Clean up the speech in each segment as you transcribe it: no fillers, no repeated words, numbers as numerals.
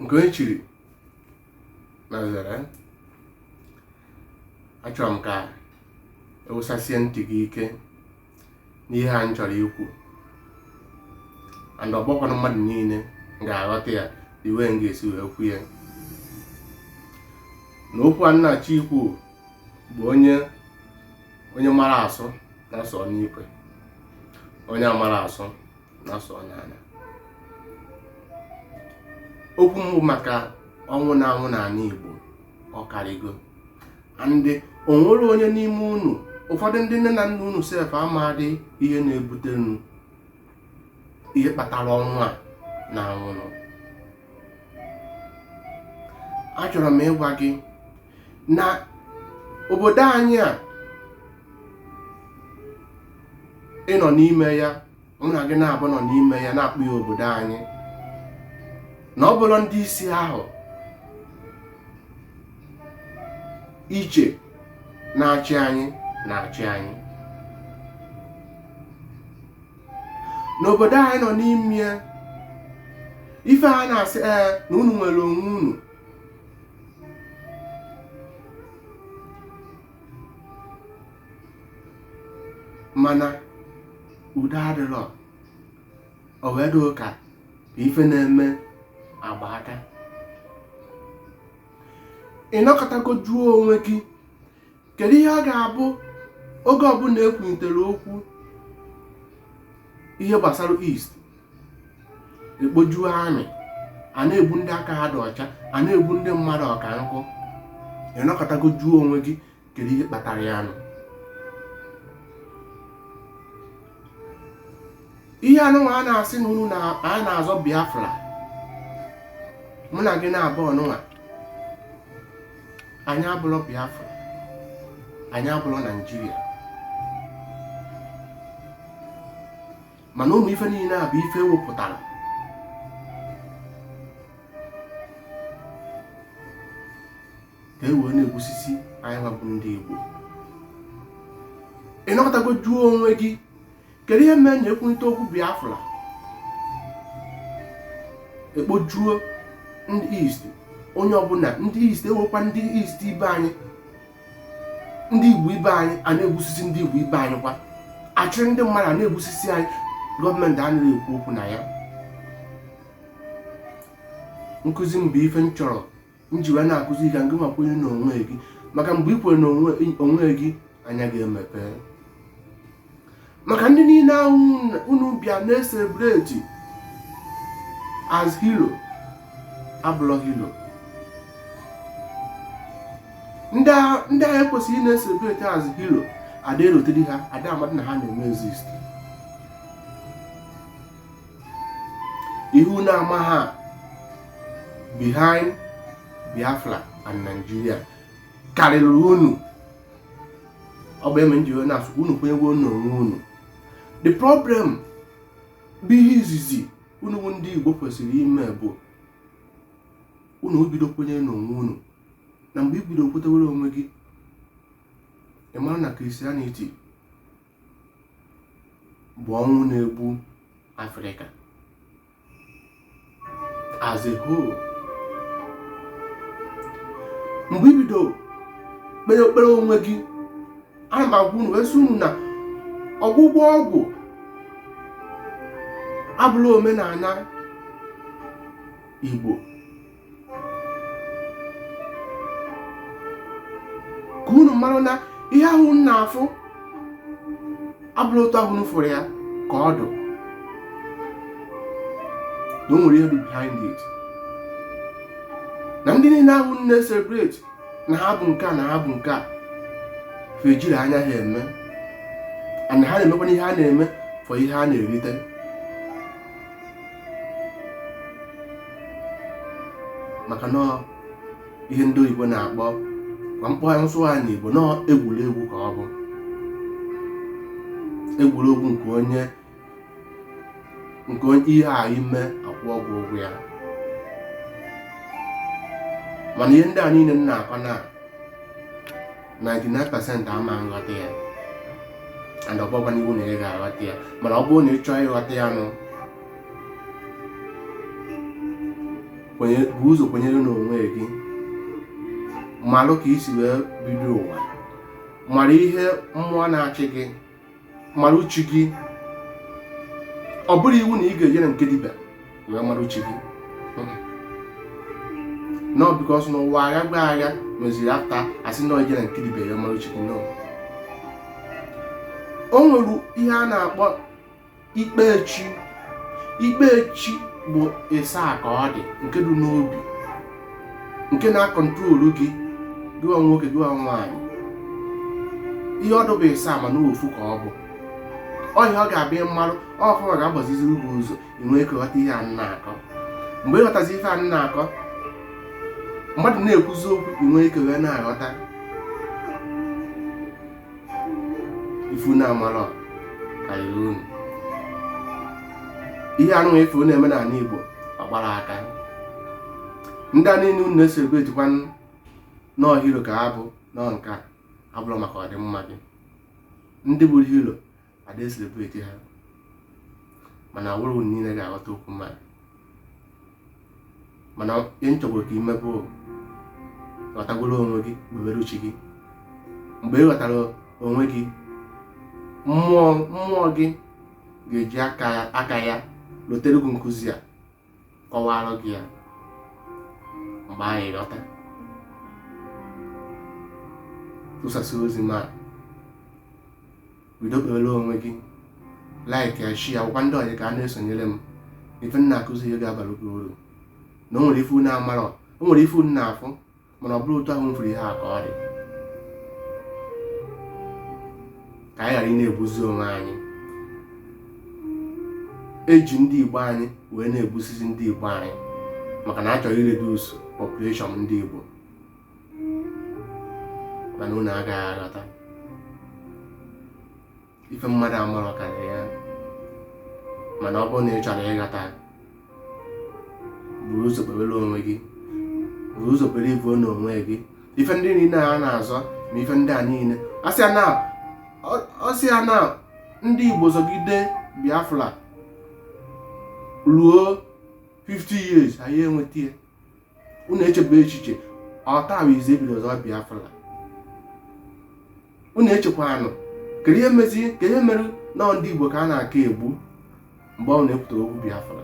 Nke onye chiri na zere, achọrọ m ka ị wụsasie ntị gị ike n'ihe a m chọrọ ikwu, and ọ bụkwanụ mmadụ niile ga-aghọta ya the way m ga-esi wee kwu ya. Na okwu a m na-achọ ikwu bụ onye onye mara asụ na-asụ n'ikwe, onye amara asụ na-asụ n'ala. Okwu m bụ maka ọnwụ na-anwụ n'ala Igbo, ọ karịgo, and o nwere onye n'ime unu, ụfọdụ ndị nne na nna unu sef amadị ihe na-ebute unu, ihe kpatara ọnwụ a na-anwụnụ. Achọrọ m ịgwa gị na obodo anyị a ị nọ n'ime ya, mụ na gị na-abụ nọ n'ime ya, na-akpọ ya obodo anyị, na ọ bụrụ ndị isi ahụ iche na-achị anyị na-achị anyị n'obodo anyị nọ n'ime ya. Ife a na-asị ee na unu nwere onwe unu, mana udo adịrọ. O wee dị ka ife na-eme agba aka. Ị nọkọtago jụọ onwe gị, kedu ihe ọ ga-abụ oge ọbụla ekwunitere okwu ihe gbasara East, ekpojuo army, a na-egbu ndị aka ha dị ọcha, a na-egbu ndị mmadụ ọka nkụ? Ị nọkọtago jụọ onwe gị, kedu ihe kpatara ya nụ? Ihe anụnwa a na-asị na unu na anyị na-azọ Biafra, mụ na gị na-abụ ọnụnwa, anyị abụrọ Biafra, anyị abụrọ Naijiria, mana ụmụ ife niile a bụ ife ewepụtara ka e wee na-egbusisi anyị nwa bụ ndị Igbo. Ị nọkọtago jụọ onwe gị, kedu ihe mere na ekwunite okwu Biafra, ekpojuo ndị East, onye ọbụla ndị East, ewekwa ndị East ibe anyị, ndị Igbo ibe anyị, a na-egbusisi ndị Igbo ibe anyị kwa, achịrị ndị mmadụ a na-egbusisi anyị, gọọmenti anaghị ekwu okwu na ya? Nkụzi m bụ ife m chọrọ m ji wee na-akụzi ka ngị nwa kwenye n'onwe gị, maka mgbe ị kwere n'onwe gị, anya gị emepe. Maka ndị niile ahụ unu bịa na-ecelebrate as hero, abụrọ hero. Ndị ahụ ekwesịghị na-ecelebrate as hero, ada erotedi ha, ada amadị na ha na-eme exist. Ihe unu ama ha behind Biafra and Nigeria karịrị unu. Ọ bụ eme nji na-asụ unu kwenyegwo n'onwe unu. The problem bụ, ihe izizi unu bụ ndị Igbo kwesịrị ime bụ unu bido kwenyere n'onwe unu. Na mgbe i bido kwetewere onwe gị, ị mara na Christianity bụ ọnwụ na-egbu Afrịka as a whole. Mgbe i bido kpere ekpere onwe gị, ana m agwa unu wee sị unu na ọgwụgwọ ọgwụ abụla omenala Igbo. Ka unu mara na ihe ahụ unu na-afụ abụla otu ahụ unu fụrụ ya ka ọ dụ, na o nwere ihe dị behind it, na ndị niile ahụ unu na-ecelebrate na ha bụ nke a, na ha bụ nke a, fa ejiri anya ha eme, and ha na-emekwana ihe ha na-eme for ihe ha na-erite. Maka na ihe ndị oyibo na-akpọ kwa mkpọ nsụ ha n'Igbo nọ egwuregwu ka ọ bụ egwuregwu nke onye nke ihe a ime akwụ ọgwụ ụgwọ ya. Mana ihe ndị a niile m na-akọ na 99% ama nghọta ya, and ọ bụkwa n'iwu na ị ga-aghọta ya. Mana ọ bụrụ na ị chọọ ịghọta ya nụ, Bu ụzọ kwenyere n'onwe gị, malụ ka isi wee bido ụwa, mara ihe mmụọ na-achị gị, mara uchi gị. Ọ bụrọ iwu na ị ga-eje na nke dibịa wee mara uchi gị. No, because n'ụwa agha gba agha meziri after asị na ije na nke dibịa wee mara uchi gị. No, o nwere ihe a na-akpọ ikpe chi. Ikpe chi bụ ịsaa ka ọ dị nke dị n'obi, nke na-acontrol gị, gịwa nwoke, gịwa nwaanyị. Ihe ọ dụbụ ịsaa, mana ofu ka ọ bụ. Ọ ihe ọ ga-abịa mmalụ ọfụma ga-agbaziziri gị ụzọ ị nwee ike ghọta ihe a na-akọ. Mgbe ị ghọtazi ife a na-akọ, mmadụ na-ekwuzi okwu, ị nwee ike wee na-aghọta ife unu amarọ karịrị unu. Ihe anụ ife unu eme n'ala Igbo ọgbara aka ndị a niile unu na-ecelebratekwa nọọ hero ka ha bụ nọọ nke a abụrụ maka ọdịmma gị. Ndị bụ hero ada ecelebrate ha, mana awụrụ unu niile ga-aghọta okwu mmadụ. Mana ihe m chọgburu ka imebe, ghọtagoro onwe gị, kpebere uche gị. Mgbe ị ghọtara onwe gị, mmụọ gị ga-eji aka ya lotere gị nkụzi a kọwara gị ya. Mgbe anyị ghọta, tụsasị ozi ma bido kpebere onwe gị. Like ya, share, agwakwa ndị ọzọ ka a na-esonyere m. Ife m na-akụzi ihe ga-abara gị uru, na o nwere ife unu amarọ, o nwere ife unu na-afụ, mana ọ bụrụ otu ahụ m furu ihe a ka ọ dị. Ka anyị ghara ị na-egbuzi onwe anyị. Eji ndị Igbo anyị wee na-egbusisi ndị Igbo anyị maka na a chọrọ ireduce population ndị Igbo, mana unu agaghị aghọta. Ife mmadụ amarọ karịrị ya. Mana ọ bụrụ na ị chọrọ ịghọta, buru ụzọ kpebere onwe gị, buru ụzọ kpere ibuo n'onwe gị. Ife ndị niile a na-azọ ma ife ndị a niile asị ya na ndị Igbo zọgide Biafra ruo 50 years, anyị enweta ya. Unu echebe echiche ọta bụ izu ebido ọzọ Biafra. Unu echekwanụ kedu ihe mezi, ka ihe mere nọọ ndị Igbo ka a na-aka egbu mgbe ọ na-ekwutere okwu Biafra.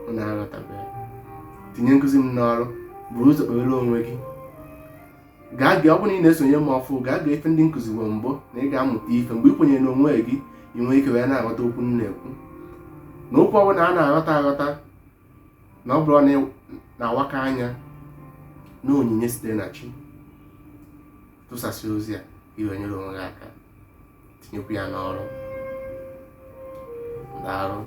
Unu aghọtabeghị. Tinye nkụzi m n'ọrụ, buru ụzọ kpebere onwe gị. Gaa gee, ọ bụrụ na ị na-esonye m ọfụ, gaa gee ife ndị nkụziwo mbụ na ị ga-amụta ife. Mgbe ị kwenyere n'onwe gị, ị nwee ike wee na-aghọta okwu m na-ekwu, na okwu ọbụla a na-aghọta aghọta, na ọ bụrụ na na-awaka anya na onyinye sitere na chi. Tụsasị ozi a iwe nyere onwe gị aka, tinyekwu ya n'ọrụ. Daalụ.